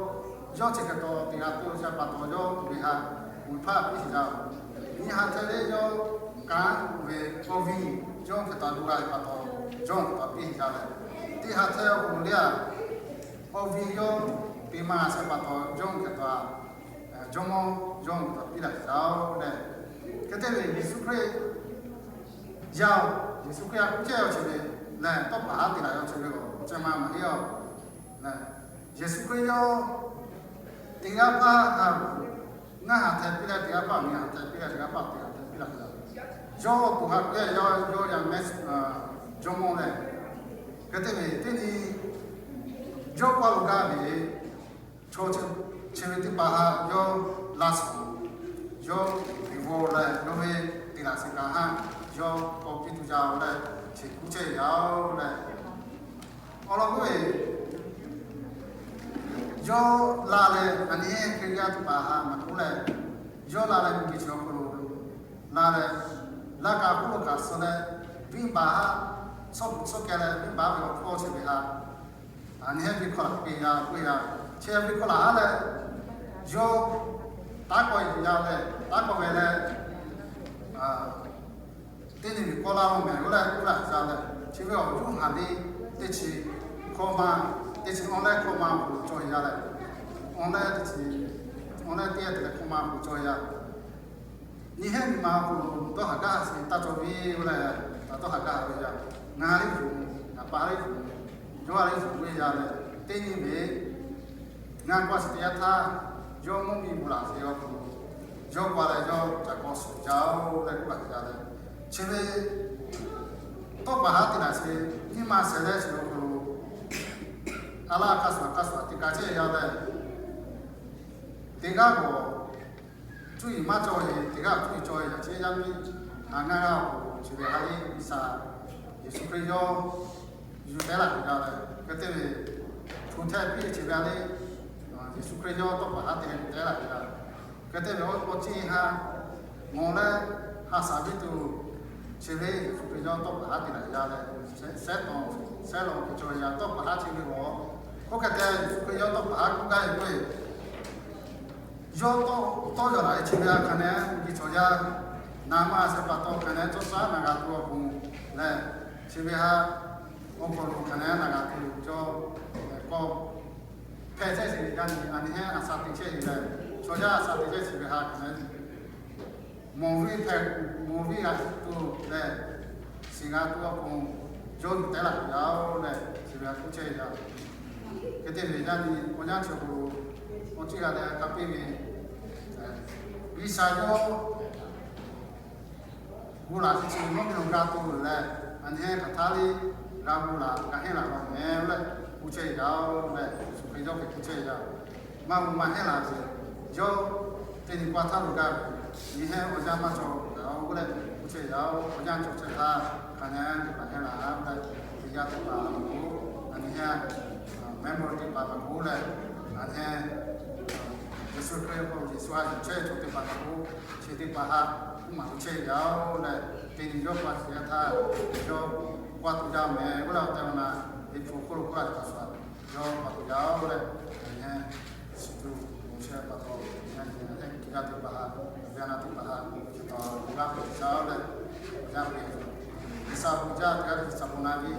yawˇ chi hk'e taw teˇ g'aˇ toˇ sha pa taw yawˇ ve ha, uiˍ hpaˇ piˇ sheˍ yaˇ-oˬ. Nyi ha htaꞈ le yawˇ kanˉ ve awˬ viˉ yawˇ hk'e taw lo g'a ve pa taw, yawˇ hk'e taw piˇ sheˍ yaˇ leh, teˇ ha htaꞈ awˬ hk'aw lo le a, awˬ viˉ yawˇ te maˇ g'a sha pa taw yawˇ hk'e taw, jawˇmawˇ yawˇ hk'e taw piˇ laˬ sheˍ yaˇ-oˬ leh, hk'e te ve Yeˍsuˆ Hkriꞈ yaˇ-oˬ, Yeˍsuˆ Hkriꞈ yaˇ k'oˆ chehˇ ve awˬ chi ve lehˬ, tawˇ paˍ haˉ te laˬ ve awˬ chi ve awˬ ceh ma maˇ heˆ-oˬ. Yeˍsuˆ Hkriꞈ yawˇ teˇ g'aˇ paˇ ha, ngaˇ ha htaꞈ piˇ leh teˇ g'aˇ paˇ, nyi ha htaꞈ piˇ leh teˇ g'aˇ paˇ, teˇ ha htaꞈ piˇ laˬ sheˍ yaˇ. Yawˇ awˬ to ha k'oˆ leh yawˇ yawˇ yaˇ mehˆ jawˇmawˇ leh, hk'e te ve teˇ nyi yawˇ paˇ lo gaˇ ve chaw chi ve teˇ hpaˍ ha yawˇ laˇ suhˍ, yawˇ teˇ g'aˇ leh yawˇ ve teˇ laꞈ shiˍ kaꞈ ha, yawˇ k'awꞈ piˇ tuˬ jaˇ-oˬ leh, chi k'oˆ chehˇ yaˇ-oˬ leh, awˬ lawn k'oˆ ve, yawˇ la leh a nyi heˆ Hkriꞈ yaˇ teˇ hpaˍ ha maˇ k'oˆ leh, yawˇ la leh miˬguiˬ chi awˬ hk'aw lo la leh, laˇ kaꞈ k'oˆ lo kaꞈ suh leh, venˇbaˆ ha, suhˉ k'oˍ suhˉ keh leh venˇbaˆ ve awˬ hpawˇ chi ve ha, a nyi heˆ ve hkawˇ laꞈ k'oˆ ve yaˇ k'oˆ ve yaˇ, chi ve hkawˇ laꞈ ha leh, yawˇ taˉ k'awꞈ yuˬ yaˇ leh taˉ k'awꞈ ve leh, teˇ nyi ve k'awˇ laˇ-oˬ mehˍ g'uˇ leh k'oˆ laꞈ sha leh, chi ve awˬ Yoˇhanˬ liˇ teˇ chi hkawˇ ma, teˇ chi awˬ leh hkawˇ ma k'oˆ cawˇ yaˇ leh, awˬ leh teˇ chi, awˬ leh teˇ g'aˇ te leh hkawˇ ma k'oˆ cawˇ yaˇ. Nyi heˆ nyi ma k'o, dawˇ haˍ gaˇ ha sheˍ taˇ cawˬ ve g'uˇ leh, taˇ dawˇ haˍ gaˇ ha ve yaˇ, ngaˬ liˇ yuˬ, ngaˬ pa liˇ yuˬ, yawˇ ha liˇ yuˬ ve yaˇ leh, teˇ nyi ve ngaˬ k'awꞈ shiˍ teˇ yanˇ htaˇ, yawˇ mvuhˇ miˬ bvuhꞈ laˬ sheˍ awˬ hk'aw lo, yawˇ k'awꞈ leh yawˇ ca k'awꞈ suhˍ jaˇ-oˬ leh k'oˆ laꞈ yaˇ leh, chi ve tawˇ paˍ haˉ te laˬ sheˍ nyiˇ ma shehˍ leh sheˍ awˬ hk'aw lo, a laˇ hk'a shuˍ hk'a shuˍ teˇ kaꞈ chehˇ yaˇ leh, teˇ g'aˇ k'awꞈ cuˇ yiˍ maˇ cawˬ ve, teˇ g'aˇ cuˇ yiˍ cawˬ ve yaꞈ chi yaˇ miˇ, a ngaˇ g'aˇ awˬ hk'aw lo chi ve ha lehˬ G'uiˬsha Yeˍsuˆ Hkriꞈ yawˇ yuˬ teh laˇ ve yaˇ leh, hk'e te ve hpu htehˇ piˇ ve chi ve ha lehˬ, Yeˍsuˆ Hkriꞈ yawˇ tawˇ paˍ haˉ te leh yuˬ teh laˇ ve yaˇ, hk'e te ve awˬ ciˉ ha ngawˬ leh ha shaˍ viˇ tuˬ, chi ve Yeˍsuˆ Hkriꞈ yawˇ tawˇ paˍ haˉ te laˇ ve yaˇ leh, sehˉ tawˍ sehˉ lawˬ ve cawˬ ve yaˇ tawˇ paˍ haˉ chi ve awˬ, oˇ hk'e te Yeˍsuˆ Hkriꞈ yawˇ tawˇ paˍ haˉ k'oˆ gaˇ ve k'o, yawˇ tawˇ tawˇ yaw laˬ ve chi ve ha hk'aˬ nehˉ miˬguiˬ chaw yaˇ naˍ ma shehˍ pa taw hk'aˬ nehˉ cawˇ shaˉ naˍ g'a tuˬ awˬ pon leh, chi ve ha awˬ hk'aw lo hk'aˬ nehˉ naˍ g'a tuˬ cawˇ k'awꞈ hpehꞈ chehˇ sheˍ yaˇ nyi, a nyi heˆ a sha te chehˇ sheˍ leh, chaw yaˇ a sha te chehˇ chi ve ha hk'aˬ nehˉ mawˬ ve hpehꞈ, mawˬ ve g'a tuˬ leh, shiˍ g'a tuˬ awˬ pon yawˇ yuˬ teh laˇ ve yaˇ-oˬ leh, chi G'a k'oˆ chehˇ yaˇ. Hk'e te ve yaˇ nyi awˬ yanˇ chi k'o, awˬ ceuˬ g'a leh hk'a piˇ ve, G'uiˬsha yawˇ gu laꞈ chi chi mvuhˇ miˬ awˬ g'a to leh, aˬ nyi hk'aˬ htaˇ le g'a gu laꞈ g'a heˆ laꞈ law meh leh k'oˆ chehˇ yaˇ-oˬ leh, Yeˍsuˆ Hkriꞈ yawˇ hk'e k'oˆ chehˇ yaˇ. Maˇ gu maˇ heˆ laꞈ ve, yawˇ teˇ nyi pa htaˇ lo gaˇ ve, nyi heˆ awˬ yanˇ maˇ cawˬ gaˬ-oˬ leh k'oˆ chehˇ yaˇ-oˬ. Awˬ yanˇ cawˬ chehˇ htaˇ hk'a nyi gu laꞈ heˆ laꞈ leh, teˇ g'aˇ teˇ hpaˍ k'o, aˬ nyi heˆ member teˇ hpaˍ k'o leh, aˬ nyi Yeˍsuˆ Hkriꞈ k'o Yeˍsuˆ a yuˬ chehˇ chaw teˇ hpaˍ k'o, chi teˇ hpaˍ htaꞈ k'oˆ maˍ lo chehˇ yaˇ-oˬ leh, teˇ nyi yawˇ pa shiˍ htaˇ, yawˇ pa tuˬ yaˇ meh k'oˆ leh awˬ tehˬ awˬ na, Liꞈ hpu hk'oˆ lo k'oˆ laˇ ve htaꞈ shuˍ, yawˇ pa tuˬ yaˇ-oˬ leh, aˬ nyi shiˍ tuˬ awˬ shehˍ pa taw, aˬ nyi teˇ g'aˇ teˇ hpaˍ htaꞈ, yaˇ na teˇ hpaˍ htaꞈ, chi taw g'a hpehꞈ shaˉ-oˬ leh, awˬ yanˇ hpehꞈ, G'uiˬsha bon jaˇ teˇ g'aˇ teˇ hpaˍ htaꞈ bon na ve,